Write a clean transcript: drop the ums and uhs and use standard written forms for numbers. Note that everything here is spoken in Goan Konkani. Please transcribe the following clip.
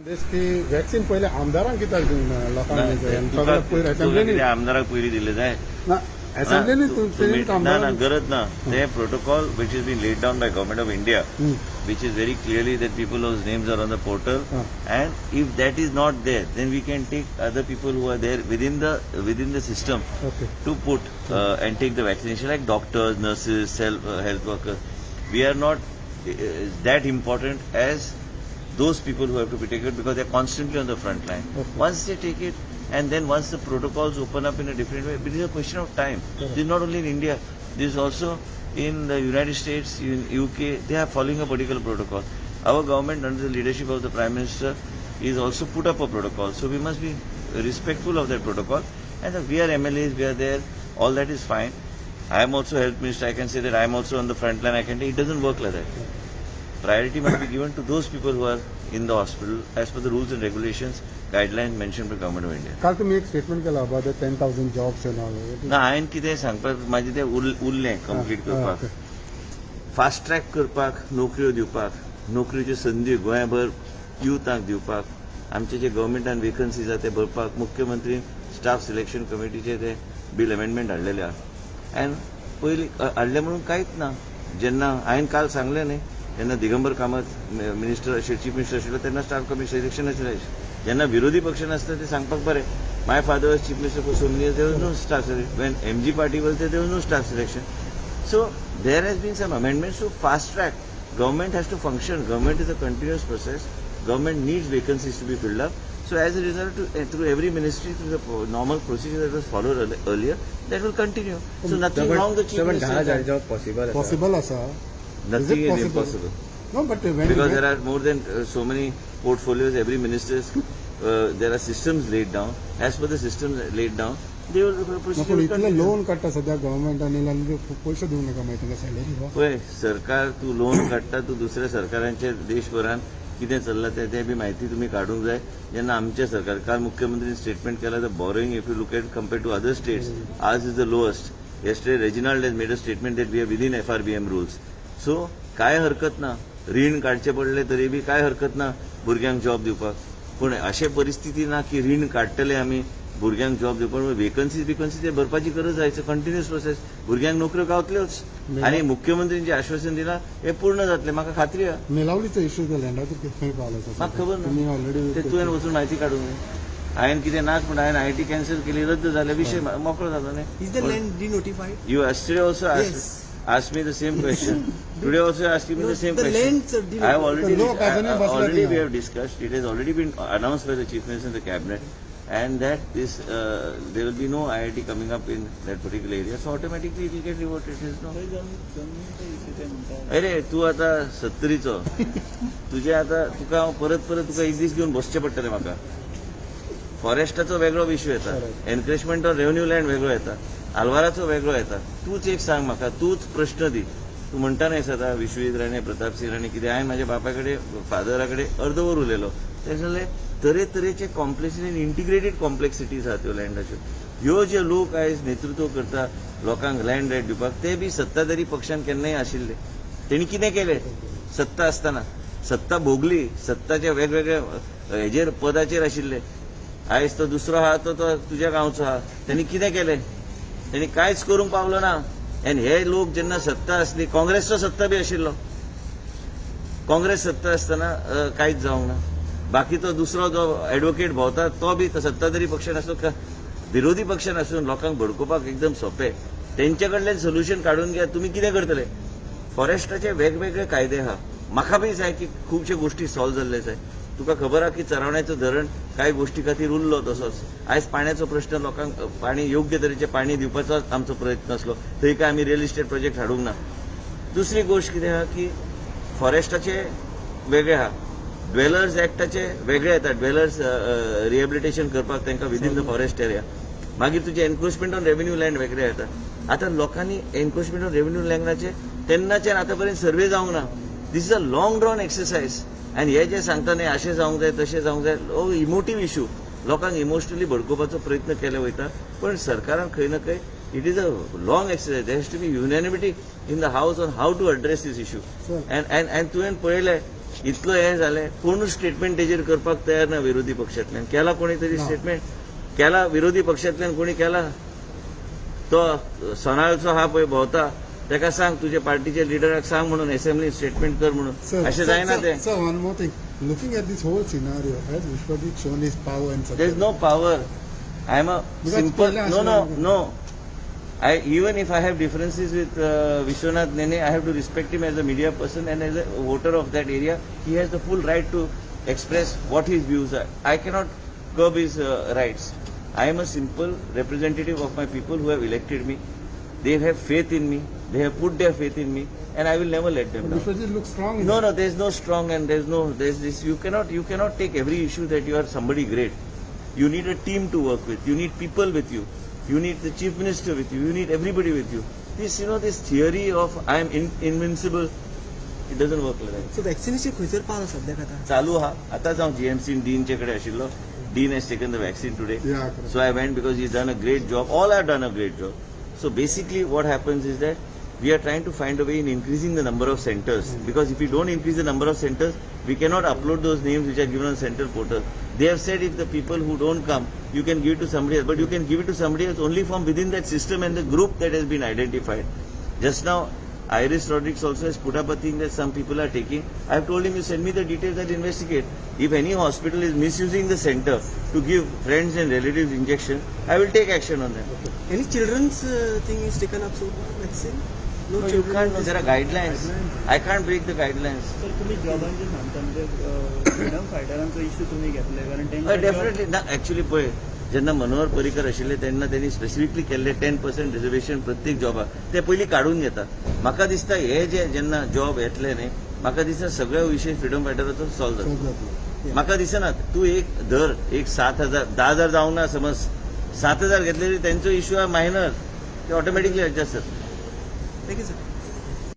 This की वॅक्सिन पयले आमदारांक कित्याक दिवंक ना लोकांक दिवंक जाय? तुका सगळें पयर तुका असेंब्लीनी कितें आमदाराक पयलीं दिल्लें जाय. ना, असेंब्लीनी ना ना, आमदारांक गरज ना. ते protocol which is been laid down by Government of India, which is very clearly that people whose names are on the portal, and if that is not there, then we can take other people who are there within the system okay to put and take the vaccination, like doctors, nurses, self, health workers. We are not that important as those people who have to be taken because they are constantly on the front line. Once they take it, and then once the protocols open up in a different way, it is a question of time. Correct. This is not only in India, this is also in the United States, in UK, they are following a particular protocol. Our government, under the leadership of the Prime Minister, is also put up a protocol. So we must be respectful of that protocol. And we are MLAs, we are there, all that is fine. I am also health minister, I can say that I am also on the front line, I can it doesn't work like that. Priority must be given to those people who are in the hospital as per the rules and regulations, guidelines mentioned by Government of India. काल तुम्ही एक स्टेटमेंट केला about the 10,000 jobs and all. ना, हांवें कितें सांगपाक म्हाजें तें उरलें कंप्लीट करपाक. फास्ट ट्रॅक करपाक, नोकऱ्यो दिवपाक, नोकरीच्यो संदी गोंयभर युथांक दिवपाक, आमचे जे गव्हर्मेंटान वेकन्सीज आसा ते भरपाक मुख्यमंत्री स्टाफ सिलेक्शन कमिटीचे ते बील अमेंडमेंट हाडलेले आहा. अँड पयलीं हाडलें म्हणून कांयच ना. जेन्ना हांवें काल सांगलें न्ही, जेन्ना दिगंबर कामत मिनिस्टर आशिल्ले, चीफ मिनिस्टर आशिल्लो, तेन्ना स्टाफ कमिशन सिलेक्शन आशिल्लें. जेन्ना विरोधी पक्ष नासता ते सांगपाक बरें. My father was chief minister for so many years, there was no staff selection. When MG party was there, there was no staff selection. So there has been some amendments to fast track. Government has to function. Government is a continuous process. Government needs vacancies to be filled up. So as a result, through every ministry, through the normal procedure that was followed earlier, that will continue. So nothing wrong the chief पण minister धा has हजार done. Job possible? Possible आसा? Nothing Is is it possible? Impossible. No, but when Because there are more than so many portfolios, every ministers, there are systems laid down. As per the systems laid down, they will proceed. पूण इतले लोन काडटा सध्या गव्हर्मेंट आनी पयशे दिवंक नाका मागीर तांकां सॅलरी? पळय, सरकार तूं लोन काडटा, तूं दुसऱ्या सरकारांचे देशभरान कितें चल्लां तें तें बी म्हायती तुमी काडूंक जाय. जेन्ना आमच्या सरकार, काल मुख्यमंत्रीन स्टेटमेंट केला, the borrowing, if you look at compare to other states, ours is the lowest. Yesterday Reginald has made a statement that we are within FRBM rules. So काय हरकत ना, रीण काडचें पडलें तरी बी काय हरकत ना भुरग्यांक जॉब दिवपाक. पूण अशें परिस्थिती ना की रीण काडटले आमी भुरग्यांक जॉब दिवपाक. वेकन्सी बिकन्सी ते भरपाची गरज आहा. It's a continuous process. भुरग्यांक नोकऱ्यो गावतल्योच आनी मुख्यमंत्रीन जें आश्वासन दिलां हें पूर्ण जातलें, म्हाका खात्री आहा. निलावलीचो इश्यू लँडाचो खंय पावला? म्हाका खबर ना. तुमी ऑलरेडी ते तुवें वचून म्हायती काडूंक जाय. हांवें कितें नाच म्हण हांवें आयआयटी कॅन्सल केली, रद्द जालें, विशय मोकळो जालो न्ही. Is the land denotified? You yesterday also asked, Yes. asked me the same question. Today also asking me No, the same the question. Lands are I have already, लोक अजूनही बसले already we थिंगा. Have discussed. It has already been announced by the Chief Minister in the cabinet, and that this there will be no IIT coming up in that particular area. So automatically it will get reverted. There is no. अरे, तूं आतां सत्तरीचो, तुजें आतां तुका हांव परत परत तुका एक दीस घेवन बसचें पडटलें म्हाका. फॉरेस्टाचो वेगळो इश्यू येता, एनक्रोचमेंट ऑन रेव्हन्यू लँड वेगळो येता, आल्वाराचो वेगळो येता. तूच एक सांग म्हाका, तूच प्रश्न दी. तूं म्हणटा न्ही सदां विश्वजीत राणे, प्रतापसिंह राणे कितें. हांवें म्हाज्या बापाय कडेन, फादरा कडेन अर्द वर उलयलो. तें जालें, तरेतरेचे कॉम्प्लेक्सिटी, इंटिग्रेटेड कॉम्प्लेक्सिटीज आहा त्यो लँडाच्यो. ह्यो जे लोक आयज नेतृत्व करता लोकांक लँड रायट दिवपाक, ते बी सत्ताधारी पक्षान केन्नाय आशिल्ले. तेणी कितें केलें सत्ता आसतना? सत्ता भोगली, सत्ताच्या वेगवेगळ्या हेजेर पदाचेर आशिल्ले. आयज तो दुसरो आहा, तो तो तुज्या गांवचो आहा. तेणी कितें केलें? तेणी कांयच करूंक पावलो ना. आनी हे लोक जेन्ना सत्ता आसली, काँग्रेसचो सत्ता बी आशिल्लो, काँग्रेस सत्ता आसतना कांयच जावंक ना. बाकी तो दुसरो जो एडवोकेट भोंवता, तो बी सत्ताधारी पक्षान आसलो, विरोधी पक्षान आसून लोकांक भडकोवपाक एकदम सोंपें. तेंचे कडल्यान सोल्युशन काडून घेया. तुमी कितें करतले? फॉरेस्टाचे वेगवेगळे कायदे आहा. म्हाका बी जाय की खुबश्यो गोश्टी सॉल्व जाल्ले जाय. तुका खबर आहा की चरवण्याचो धरण कांय गोश्टी खातीर उरलो तसोच. आयज पाण्याचो प्रश्न, लोकांक पाणी, योग्य तरेचें पाणी दिवपाचो आमचो प्रयत्न आसलो. थंय काय आमी रियल इस्टेट प्रोजेक्ट हाडूंक ना. दुसरी गोश्ट कितें आहा की फॉरेस्टाचे वेगळे आहा, ड्वेलर्स एक्टाचे वेगळे येता, ड्वेलर्स रिहेबिलिटेशन करपाक तांकां विदीन the forest area. मागीर तुजे एनक्रोचमेंट ऑन रेव्हेन्यू लँड वेगळे येता. आतां लोकांनी एनक्रोचमेंट ऑन रेव्हेन्यू लँडाचे तेन्नाच्यान आतां पर्यंत सर्वे जावंक ना. This is a long drawn exercise. आनी हे जे सांगता न्ही, अशें जावंक जाय, तशें जावंक जाय, हो इमोटीव इशू. लोकांक इमोशनली भडकोवपाचो प्रयत्न केले वयता. पण सरकारान खंय ना खंय, it is a long exercise, there has to be unanimity in the house on how to address this issue. Sir. And and and तुवें पळयलें. इतलो हें जालें, कोणूच स्टेटमेंट तेजेर करपाक तयार ना. विरोधी पक्षांतल्यान केला कोणी तरी स्टेटमेंट? केला विरोधी पक्षांतल्यान कोणी केला? तो सोनाळचो हा पळय भोंवता, तेका सांग, तुजे पार्टीच्या लिडराक सांग म्हणून असेंब्ली स्टेटमेंट कर म्हणून. अशें जायना तें. Sir, one more thing. Looking at this whole scenario, has Vishwajit shown his power and There is no power. I am a Because simple. पहिले No, अशें no. I even if I have differences with Vishwanath Nene, I have to respect him as a media person and as a voter of that area. He has the full right to express what his views are. I cannot curb his rights. I am a simple representative of my people who have elected me. They have faith in me. They have put their faith in me, and I will never let them down. Vishwajit looks strong in No, it. No, there's no strong and there's no, there's this. You cannot take every issue that you are somebody great. You need a team to work with. You need people with you. You need the chief minister with you. You need everybody with you. This theory of I am invincible, it doesn't work like that. So vaccination खंयसर पावला सद्याक आतां? चालू हा. आतांच हांव जीएमसी डीनचे कडेन आशिल्लो. Dean has taken the vaccine today. Yeah, correct. So I went because he's done a great job. All have done a great job. So basically, what happens is that we are trying to find a way in increasing the number of centers, because if we don't increase the number of centers, we cannot upload those names which are given on central portal. They have said if the people who don't come, you can give it to somebody else, but you can give it to somebody else only from within that system and the group that has been identified. Just now, Iris Rodrigues also has put up a thing that some people are taking. I have told him, you send me the details, I'll investigate. If any hospital is misusing the center to give friends and relatives injection, I will take action on them. Any children's thing is taken up so vaccine? No? No, you can't. No, there are guidelines. I can't break the guidelines. Sir, तुम्ही जॉबांचे सांगता, म्हणजे फ्रिडम फायटरांचो इश्यू तुम्ही घेतले कारण तांकां डेफिनेटली ना. ऍक्च्युली पळय, जेन्ना मनोहर पर्रीकर आशिल्ले तेन्ना त्यांनी स्पेसिफिकली केल्ले 10% रिझर्वेशन प्रत्येक जॉबाक, ते पयलीं काडून घेता. म्हाका दिसता हे जे जेन्ना जॉब येतले न्ही, म्हाका दिसता सगळे विशय फ्रिडम फायटराचो सॉल्व जातलो. Solve जातलो. म्हाका दिसना. तूं एक धर, एक 7,000, 10,000 जावंक ना, समज 7,000 घेतले तरी तेंचो इश्यू आहा मायनर, ते ऑटोमॅटिकली एडजस्ट जाता. Thank you sir.